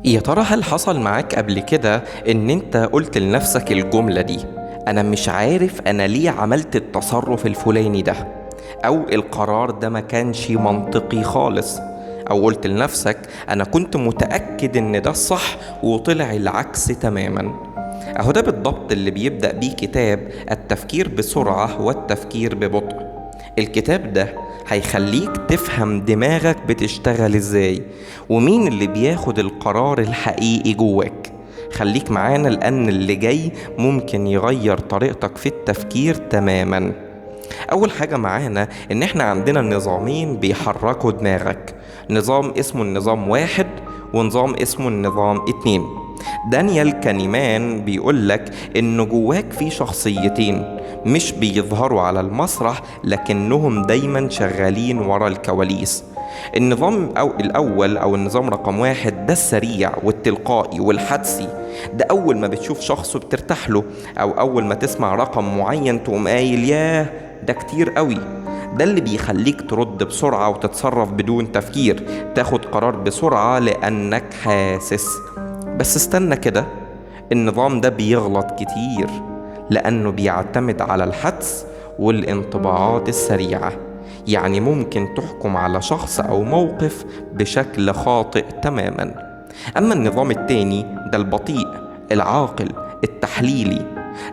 يا ترى هل حصل معاك قبل كده ان انت قلت لنفسك الجملة دي: انا مش عارف انا ليه عملت التصرف الفلاني ده، او القرار ده ما كانش منطقي خالص، او قلت لنفسك انا كنت متأكد ان ده الصح وطلع العكس تماما؟ اهو ده بالضبط اللي بيبدأ بيه كتاب التفكير بسرعة والتفكير ببطء. الكتاب ده هيخليك تفهم دماغك بتشتغل ازاي ومين اللي بياخد القرار الحقيقي جواك. خليك معانا لأن اللي جاي ممكن يغير طريقتك في التفكير تماما. أول حاجة معانا إن إحنا عندنا نظامين بيحركوا دماغك، نظام اسمه النظام 1 ونظام اسمه النظام 2. دانيال كانيمان بيقولك إن جواك في شخصيتين مش بيظهروا على المسرح لكنهم دايما شغالين ورا الكواليس. النظام أو الأول أو النظام رقم 1 ده السريع والتلقائي والحدسي، ده أول ما بتشوف شخص بترتاح له أو أول ما تسمع رقم معين تقوم قايل ياه ده كتير قوي. ده اللي بيخليك ترد بسرعة وتتصرف بدون تفكير، تاخد قرار بسرعة لأنك حاسس. بس استنى كده، النظام ده بيغلط كتير لأنه بيعتمد على الحدس والانطباعات السريعة، يعني ممكن تحكم على شخص أو موقف بشكل خاطئ تماما. أما النظام التاني ده البطيء العاقل التحليلي،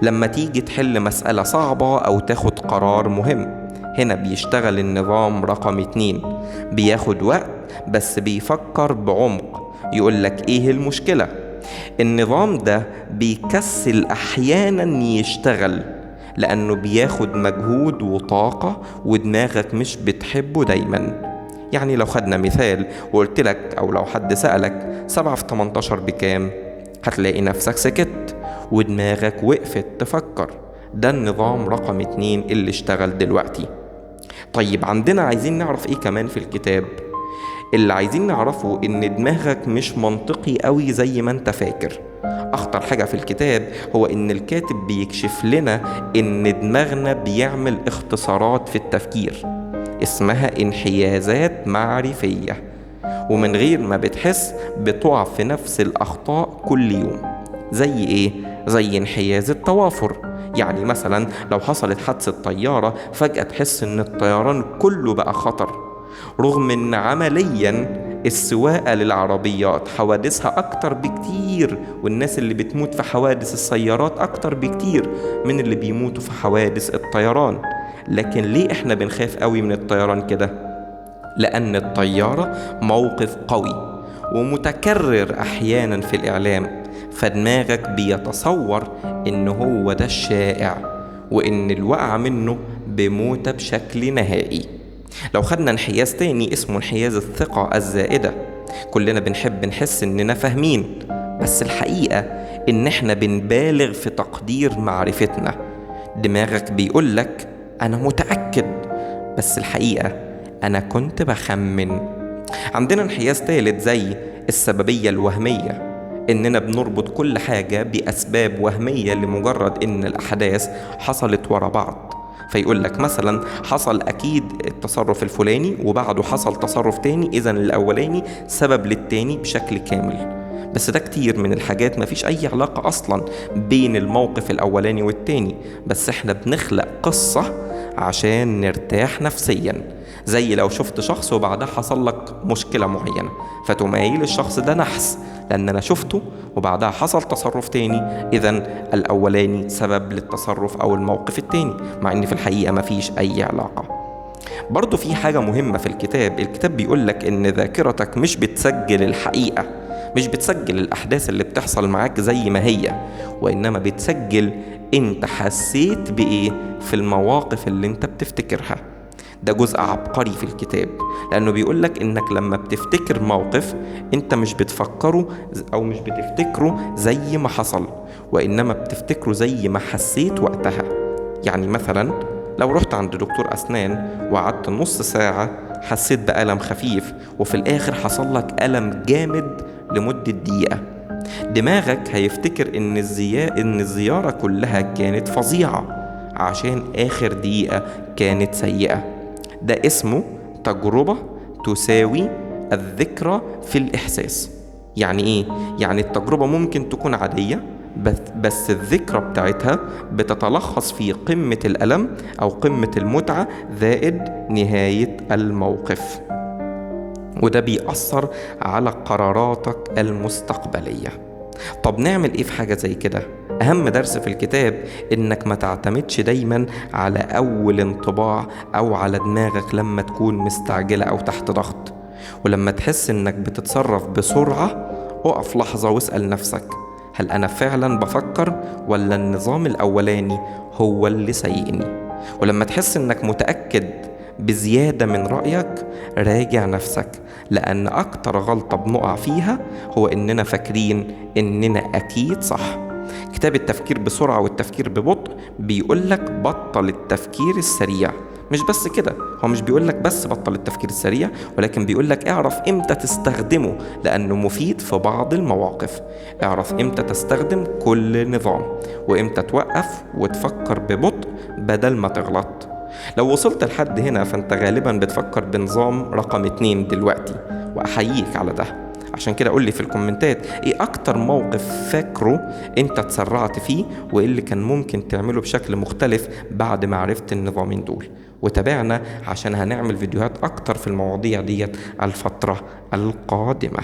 لما تيجي تحل مسألة صعبة أو تاخد قرار مهم، هنا بيشتغل النظام رقم 2، بياخد وقت بس بيفكر بعمق، يقولك إيه المشكلة. النظام ده بيكسل أحيانا يشتغل لأنه بياخد مجهود وطاقة ودماغك مش بتحبه دايما. يعني لو خدنا مثال وقلت لك أو لو حد سألك 7 في 18 بكام، هتلاقي نفسك سكت ودماغك وقفت تفكر. ده النظام رقم 2 اللي اشتغل دلوقتي. طيب عندنا عايزين نعرف ايه كمان في الكتاب؟ اللي عايزين نعرفه ان دماغك مش منطقي قوي زي ما انت فاكر. اخطر حاجة في الكتاب هو ان الكاتب بيكشف لنا ان دماغنا بيعمل اختصارات في التفكير اسمها انحيازات معرفية، ومن غير ما بتحس بتقع في نفس الاخطاء كل يوم. زي ايه؟ زي انحياز التوافر. يعني مثلا لو حصلت حادثة طيارة فجأة تحس ان الطيران كله بقى خطر، رغم ان عمليا السواقة للعربيات حوادثها اكتر بكتير، والناس اللي بتموت في حوادث السيارات اكتر بكتير من اللي بيموتوا في حوادث الطيران. لكن ليه احنا بنخاف قوي من الطيران كده؟ لان الطيارة موقف قوي ومتكرر احيانا في الاعلام، فدماغك بيتصور ان هو ده الشائع وان الوقع منه بموتة بشكل نهائي. لو خدنا انحياز تاني اسمه انحياز الثقة الزائدة، كلنا بنحب نحس اننا فاهمين، بس الحقيقة ان احنا بنبالغ في تقدير معرفتنا. دماغك بيقولك انا متأكد، بس الحقيقة انا كنت بخمن. عندنا انحياز تالت زي السببية الوهمية، إننا بنربط كل حاجة بأسباب وهمية لمجرد إن الأحداث حصلت ورا بعض. فيقول لك مثلا حصل أكيد التصرف الفلاني وبعده حصل تصرف تاني، إذن الأولاني سبب للتاني بشكل كامل. بس ده كتير من الحاجات مفيش أي علاقة أصلا بين الموقف الأولاني والتاني، بس إحنا بنخلق قصة عشان نرتاح نفسيا. زي لو شفت شخص وبعدها حصل لك مشكلة معينة، فتقوم قايل الشخص ده نحس لأن أنا شفته وبعدها حصل تصرف تاني، إذن الأولاني سبب للتصرف أو الموقف التاني، مع إن في الحقيقة مفيش أي علاقة. برضو في حاجة مهمة في الكتاب، الكتاب بيقولك إن ذاكرتك مش بتسجل الحقيقة، مش بتسجل الأحداث اللي بتحصل معاك زي ما هي، وإنما بتسجل أنت حسيت بإيه في المواقف اللي أنت بتفتكرها. ده جزء عبقري في الكتاب، لأنه بيقولك إنك لما بتفتكر موقف أنت مش بتفكره أو مش بتفتكره زي ما حصل، وإنما بتفتكره زي ما حسيت وقتها. يعني مثلا لو رحت عند دكتور أسنان وقعدت نص ساعة حسيت بألم خفيف، وفي الآخر حصل لك ألم جامد لمدة دقيقة، دماغك هيفتكر إن الزيارة كلها كانت فظيعة عشان آخر دقيقة كانت سيئة. ده اسمه تجربة تساوي الذكرى في الإحساس. يعني إيه؟ يعني التجربة ممكن تكون عادية بس الذكرى بتاعتها بتتلخص في قمة الألم أو قمة المتعة زائد نهاية الموقف، وده بيأثر على قراراتك المستقبلية. طب نعمل إيه في حاجة زي كده؟ أهم درس في الكتاب إنك ما تعتمدش دايما على أول انطباع أو على دماغك لما تكون مستعجلة أو تحت ضغط. ولما تحس إنك بتتصرف بسرعة أقف لحظة واسأل نفسك، هل أنا فعلا بفكر ولا النظام الأولاني هو اللي سايقني؟ ولما تحس إنك متأكد بزيادة من رأيك راجع نفسك، لأن أكتر غلطة بنقع فيها هو إننا فاكرين إننا أكيد صح. كتاب التفكير بسرعة والتفكير ببطء بيقولك بطل التفكير السريع. مش بس كده، هو مش بيقولك بس بطل التفكير السريع، ولكن بيقولك اعرف امتى تستخدمه لأنه مفيد في بعض المواقف. اعرف امتى تستخدم كل نظام وامتى توقف وتفكر ببطء بدل ما تغلط. لو وصلت لحد هنا فانت غالبا بتفكر بنظام رقم 2 دلوقتي، وأحييك على ده. عشان كده قولي في الكومنتات ايه اكتر موقف فاكره انت تسرعت فيه، وايه اللي كان ممكن تعمله بشكل مختلف بعد ما عرفت النظامين دول. وتابعنا عشان هنعمل فيديوهات اكتر في المواضيع ديت الفترة القادمة.